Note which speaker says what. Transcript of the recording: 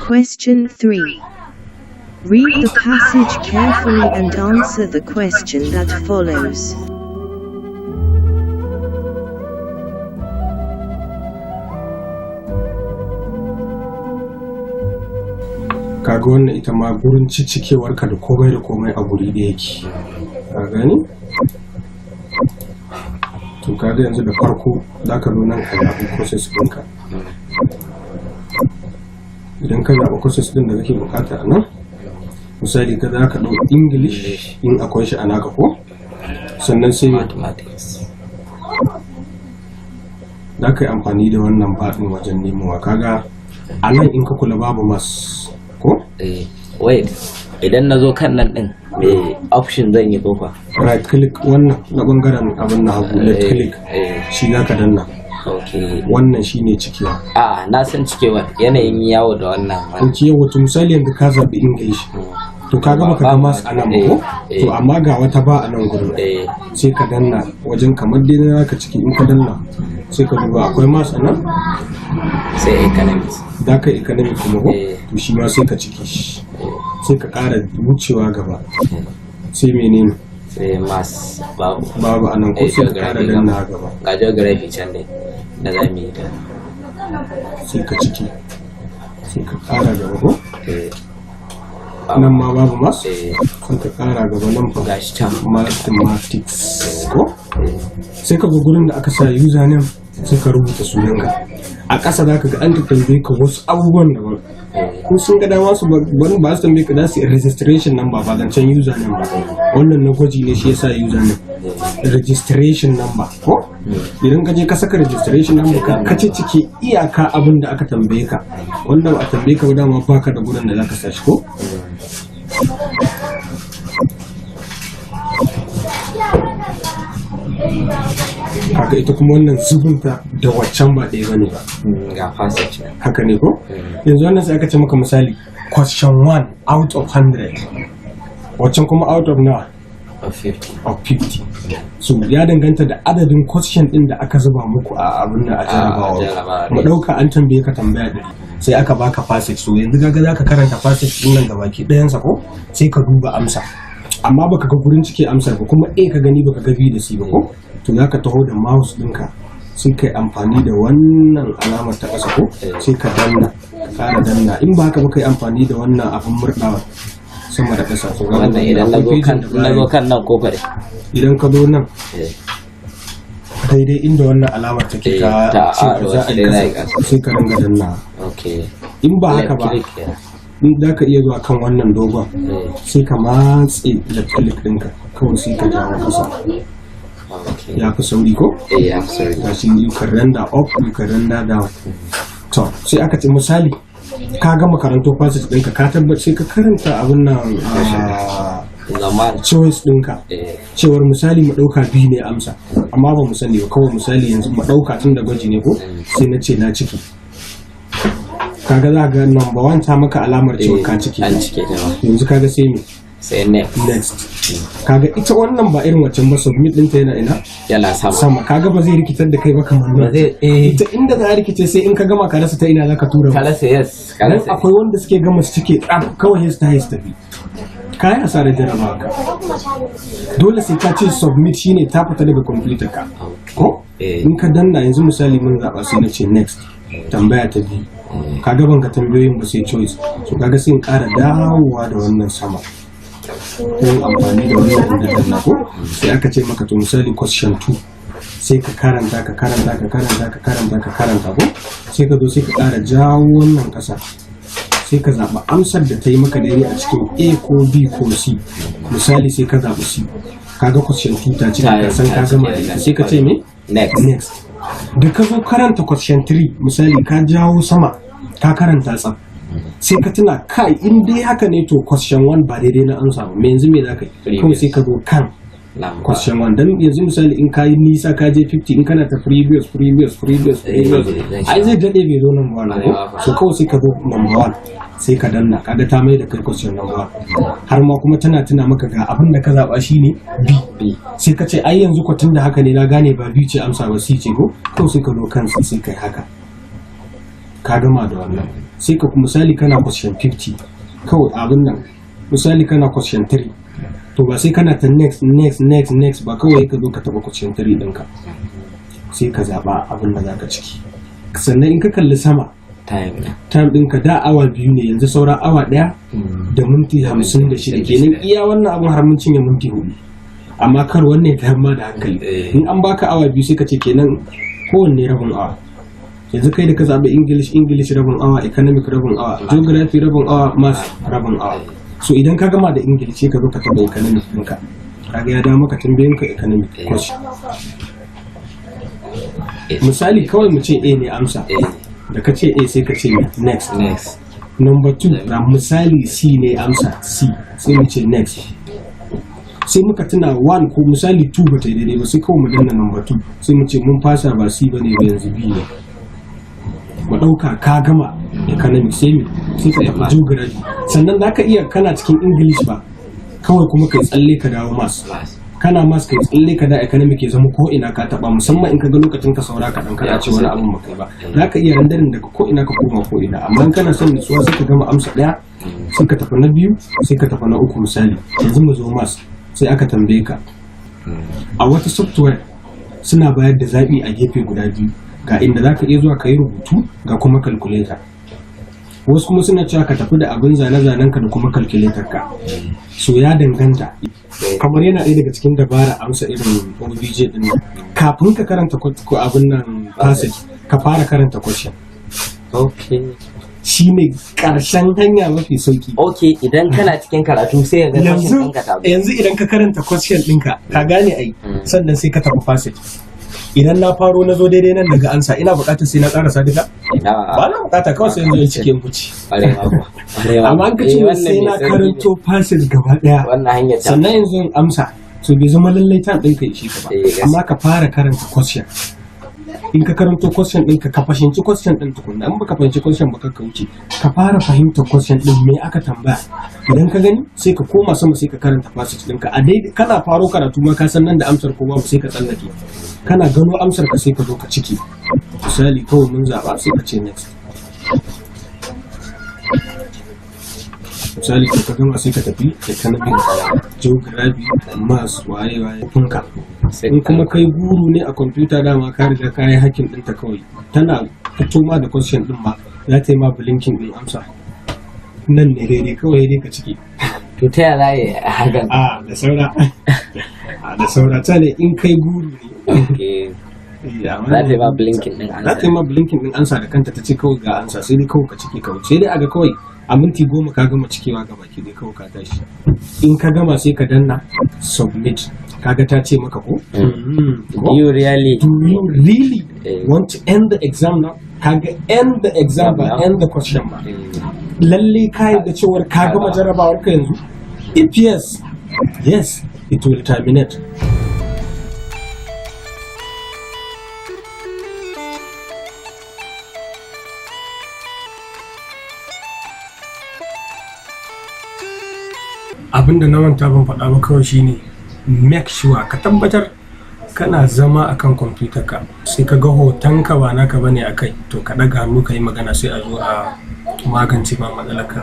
Speaker 1: Question 3. Read the passage carefully and answer the question that follows.
Speaker 2: Kaga wannan ita ma gurin ciccikewarka da komai da komai a guri da yake, ka gani? To, kaga yanzu da farko za ka zo nan ka zaɓi courses ɗinka. Idan ka zaɓi courses ɗin da kake bukata a nan, misali ka za ka ɗau English in akwai shi a naka ko, sannan sai
Speaker 3: Mathematics.
Speaker 2: Za ka yi amfani da wannan baɗin wajen nemowa. Kaga a nan in ka kula babu maths ko?
Speaker 3: Eh, wait, idan na zo kan nan din, me option zan yi kofa?
Speaker 2: Right click, wannan na bangaren abin na hagu, left click. Shi za ka danna. Wannan shine cikewa.
Speaker 3: A, na san cikewar, yanayin yawo da wannan.
Speaker 2: Ok, yau wato misali yanzu ka zaɓi English, to kaga baka ga maths a nan ba ko?
Speaker 3: Eh.
Speaker 2: To, amma ga wata ba a nan gurin. Sai ka danna wajen kamar dai na ka ciki. In ka danna, sai ka duba akwai maths a nan.
Speaker 3: Sai economics.
Speaker 2: Za ka economic kuma ko?
Speaker 3: Eh.
Speaker 2: To, shi ma sai ka ciki shi, sai ka ƙara wucewa gaba. Sai menene?
Speaker 3: Sai maths, babu.
Speaker 2: Babu a nan ko?
Speaker 3: Eh,
Speaker 2: Sai ka ƙara
Speaker 3: geography.
Speaker 2: danna gaba.
Speaker 3: Ga geography can dai da za mu yi ta.
Speaker 2: Sai ka ciki, sai ka ƙara gaba ko?
Speaker 3: Eh.
Speaker 2: Nan ma babu maths.
Speaker 3: Eh.
Speaker 2: Sai ka ƙara gaba, nan fa?
Speaker 3: Gashi can.
Speaker 2: Mathematics ko? Sai ka zo gurin da aka sa username, sai ka rubuta sunanka. A ƙasa za ka ga an tambaye ka wasu abubuwan daban. Ko sun ga dama su wani ba su tambaye ka, za su yi registration number, ba zancen username ba. Wannan na gwaji ne, shi yasa username. Registration number ko? Idan ka je ka saka registration number, ka ce cike iyaka abin da aka tambaye ka. Wanda ba a tambaye ka ba, dama baka da gurin da za ka sa shi ko? Haka ita kuma wannan zubinta da waccan ba ɗaya bane ba.
Speaker 3: Ga passage nan.
Speaker 2: Haka ne ko? Yanzu wannan sai aka ce maka misali question 1 out of 100, waccan kuma out of nawa?
Speaker 3: Of 50.
Speaker 2: Of 50. So ya danganta da adadin question din da aka zuba muku a abin da a jarabawa.
Speaker 3: Jarabawa.
Speaker 2: Mu dauka an tambaye ka tambaya ɗari, sai aka baka passage. So yanzu kaga zaka karanta passage din nan gabaki ɗayansa ko, sai ka duba amsa, amma baka ga gurin cike amsar ba, kuma A ka gani, baka ga B da C ba ko? To, zaka taho da mouse ɗinka, sai ka yi amfani da wannan alamar ta ƙasa ko, sai ka danna, ka ƙara danna. In ba haka ba, ka yi amfani da wannan abin murɗawa sama da ƙasa. So
Speaker 3: Wannan idan na zo
Speaker 2: akwai
Speaker 3: kan
Speaker 2: pejin da
Speaker 3: na zo
Speaker 2: baya.
Speaker 3: kan nan kofar.
Speaker 2: Idan ka zo nan daidai inda wannan alamar take ta
Speaker 3: ta
Speaker 2: cewa za a yi
Speaker 3: dai za a yi
Speaker 2: ƙasa, sai ka dinga danna. In ba haka ba,
Speaker 3: Left click kenan.
Speaker 2: in za ka iya zuwa kan wannan dogon, sai ka matse left click ɗinka kawai, sai ka jawo ƙasa. Ya fi sauri ko?
Speaker 3: Eh, ya fi sauri.
Speaker 2: Gashi, you can render up, you can render down. To, sai aka ce misali ka gama karanto passage ɗinka, ka tabbatar, sai ka karanta abin nan
Speaker 3: Zaman.
Speaker 2: choice ɗinka, cewar misali mu ɗauka B ne amsa, amma ba mu sani ba. Kawai misali yanzu mu ɗauka tun da gwaji ne ko, sai na ce na ciki. Kaga za ga number one ta maka alamar cewa ka ciki.
Speaker 3: An cike ta ba.
Speaker 2: Yanzu kaga sai me?
Speaker 3: Sai next.
Speaker 2: Next. Kaga ita wannan ba irin waccan ba, submit ɗinta yana ina?
Speaker 3: Yana sama.
Speaker 2: Sama. Kaga ba zai rikitar da kai ba kamar
Speaker 3: Ba
Speaker 2: nan.
Speaker 3: zai, eh.
Speaker 2: Ita inda za a rikice, sai in ka gama ka rasa ta ina zaka tura.
Speaker 3: Ka rasa, yes, ka
Speaker 2: Dan
Speaker 3: rasa.
Speaker 2: akwai wanda suke gama su cike tsaf, kawai sai su tashi su tafi. Ka yi asarar jarabawa ka. Dole sai ka ce submit, shine ta fita daga computer ka ko?
Speaker 3: Eh.
Speaker 2: In ka danna yanzu, misali mun zaɓa, sai na ce next, tambaya ta biyu. Kaga ban ka tambayoyin ba, sai choice. So kaga sai in ƙara dawowa da wannan sama ta yin amfani da wannan inda danna ko, sai aka ce maka to misali question 2, sai ka karanta, ka karanta, ka karanta, ka karanta, ka karanta ko, sai ka zo sai ka ƙara jawo wannan ƙasa, sai ka zaɓi amsar da ta yi maka daidai a cikin A ko B ko C. Misali sai ka zaɓi C. Kaga question 2 ta cika, ka san ka gama da ita. Sai ka ce me?
Speaker 3: Next.
Speaker 2: Next. Da ka zo karanta question 3, misali ka jawo sama, ka karanta tsaf, sai ka tuna, kai, in dai haka ne to question 1 ba daidai na amsa ba. Me yanzu me za ka yi? Kawai sai ka zo kan
Speaker 3: Lamba.
Speaker 2: question 1. Dan yanzu misali in ka yi nisa, ka je 50, in kana ta previous, previous, previous, previous, ai zai dade bai zo number 1 ko? So kawai sai ka zo number 1, sai ka danna. Kaga ta mai da kai question number 1, har ma kuma tana tuna maka ga abin da ka zaba shine B.
Speaker 3: B.
Speaker 2: Sai ka ce ai yanzu ko tunda haka ne na gane ba B ce amsa ba, C ce ko? Kawai sai ka zo kan C, sai kai haka, ka gama da wannan. Sai ka, misali kana question 50 kawai, abin nan, misali kana question 3, to ba sai kana ta next, next, next, next ba. Kawai ka zo ka taba question 3 ɗinka, sai ka zaɓa abin da zaka ciki. Sannan in ka kalli sama,
Speaker 3: time na.
Speaker 2: Time ɗinka da awa 2 ne, yanzu saura awa 1 da minti 56. Kenan iya wannan abin har mun cinye minti 4. Amma kar wannan ya tayar ma da hankali. In an baka awa 2, sai ka ce kenan kowanne rabin awa. Yanzu kai da ka zaɓi English, English rabin awa, economic rabin awa, geography rabin awa, math rabin awa. So idan ka gama da English, sai ka zo ka taɓa economic ɗinka. Kaga ya dawo maka tambayoyinka, economic question. Misali kawai mu ce A ne amsa. Da ka ce A, sai ka ce next.
Speaker 3: Next.
Speaker 2: Number two na, misali C ne amsa, C, sai mu ce next. Sai muka tuna 1 ko misali 2 ba ta yi daidai ba, sai kawai mu danna number 2, sai mu ce mun fasa, ba C ba ne ba, yanzu B ne. Mu ɗauka ka gama economic, sai me? Sai ka tafi geography. Sannan za ka iya kana cikin English ba kawai kuma kai tsalle ka dawo maths.
Speaker 3: Maths.
Speaker 2: Kana maths, kai tsalle ka da economic, ya zama ko ina ka taba, musamman in ka ga lokacin ka saura kaɗan, kana ce wani abun ba kai ba, za ka iya rendering daga ko ina ka koma ko ina. Amma in kana son nutsuwa, sai ka gama amsa ɗaya, sai ka tafi na biyu, sai ka tafi na uku. Misali yanzu mu zo maths, sai aka tambaye ka, a wata software suna bayar da zaɓi a gefe guda biyu: ga inda za ka iya zuwa ka yi rubutu, ga kuma calculator. Wasu kuma suna cewa ka tafi da abin zane-zanen ka da kuma calculator ka. So ya danganta. Kamar yana ɗaya daga cikin dabara amsa irin OBJ din nan, kafin ka karanta ko abin nan passage, ka fara karanta question. Shine karshen hanya mafi sauki.
Speaker 3: Okay, idan kana cikin karatu sai ka ga
Speaker 2: Yanzu
Speaker 3: question ɗinka ta zo.
Speaker 2: Yanzu idan ka karanta question ɗinka, ka gane ai, sannan sai ka tafi passage. Idan na faro, na zo daidai nan daga ansa, ina buƙatar sai na ƙarasa duka?
Speaker 3: Ina.
Speaker 2: Ba na buƙata, kawai sai yanzu in cike in wuce.
Speaker 3: Ƙwarai ma kuwa. Ƙwarai ma
Speaker 2: Amma an ka ce
Speaker 3: kuwa. Eh,
Speaker 2: wai
Speaker 3: wannan
Speaker 2: sai
Speaker 3: mai
Speaker 2: na
Speaker 3: sauki ne.
Speaker 2: karanto passage gaba ɗaya
Speaker 3: Wannan hanyar ta.
Speaker 2: sannan yanzu in amsa, so bai zama lallai time ɗinka ya ishe ka ba.
Speaker 3: Eh, gaskiya.
Speaker 2: Amma ka fara karanta question. In ka karanto question ɗinka, ka fahimci question ɗin tukunna. In baka fahimci question ba, ka wuce. Ka fara fahimtar question ɗin, me aka tambaya. Idan ka gani, sai ka koma sama, sai ka karanta passage ɗinka. A daidai kana faro karatu ma, ka san nan da amsar ko babu, sai ka tsallake. Kana gano amsar ka, sai ka zo ka ciki. Misali kawai mun zaɓa, sai ka ce next. Misali to ka gama, sai ka tafi economic, geography, maths, waye waye funka.
Speaker 3: Sai
Speaker 2: In kuma kai guru ne a kwamfuta, dama ka riga ka yi hacking ɗinta, kawai tana fito ma da question ɗin ma, za ta yi ma blinking ɗin amsa nan ne daidai, kawai dai ka ciki.
Speaker 3: To ta yaya za a yi hakan?
Speaker 2: A da saura, a da saura ta ne in kai guru ne. Eh, amma
Speaker 3: Za ta yi ma blinking ɗin
Speaker 2: za ta yi ma blinking ɗin ansa da kanta, ta ce kawai ga ansa, sai dai kawai ka ciki ka wuce. Sai dai aga kawai a minti 10 ka gama cikewa ga baki dai, kawai ka tashi. In ka gama, sai ka danna submit. Kaga ta ce maka ko?
Speaker 3: Do you really
Speaker 2: Do you really want to end the exam now? Kaga end the exam ba
Speaker 3: Now.
Speaker 2: end the question ba. Lalle ka yarda cewar ka gama jarrabawar ka yanzu? If yes, yes, it will terminate. Abinda na manta ban faɗa ba kawai shine, make sure ka tabbatar kana zama akan kwamfutar ka, sai ka ga hotonka ba naka bane a kai, to ka ɗaga hannu ka yi magana, sai a zo a magance ma matsalarka.